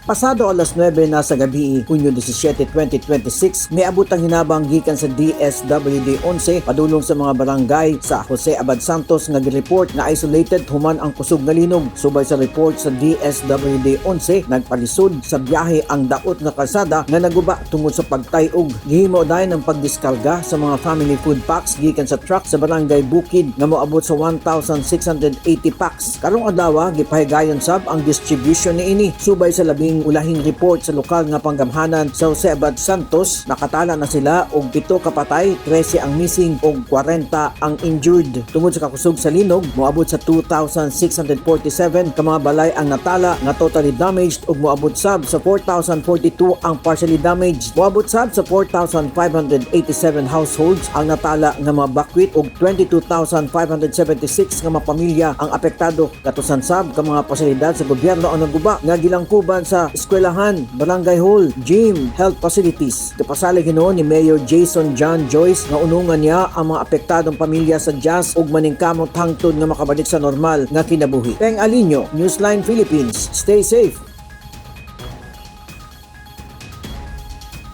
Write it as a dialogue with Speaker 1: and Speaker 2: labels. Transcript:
Speaker 1: Pasado alas 9 na sa gabi, Hunyo 17, 2026, miabot ang hinabang gikan sa DSWD 11 padulong sa mga barangay sa Jose Abad Santos nga gireport na isolated human ang kusog nga linog. Subay sa report sa DSWD 11, nagpalisod sa biyahe ang daot nga kalsada nga naguba tungod sa pagtay-og. Gihimo dayon ang pagdiskarga sa mga family food packs gikan sa truck sa Barangay Bukid nga moabot sa 1,680 packs. Karong adlaw, gipahigayon sab ang distribution niini. Subay sa labing ulahing report sa lokal nga panggamhanan sa Jose Abad Santos, nakatala na sila og 7 kapatay, 13 ang missing ug 40 ang injured. Tungod sa kakusog sa linog, moabot sa 2,647 ka mga balay ang natala nga totally damaged ug moabot sab sa 4,042 ang partially damaged. Moabot sab sa 4,587 households ang natala nga mga bakwit ug 22,576 nga mga pamilya ang apektado. Katusan sab ka mga pasilidad sa gobyerno ang naguba nga gilangkuban sa eskwelahan, barangay hall, gym, health facilities. Gipasalig hinuon ni Mayor Jason John Joyce nga unungan niya ang mga apektadong pamilya sa Jazz ug maningkamot hangtod nga makabalik sa normal nga kinabuhi. Peng Alinio, Newsline Philippines. Stay safe.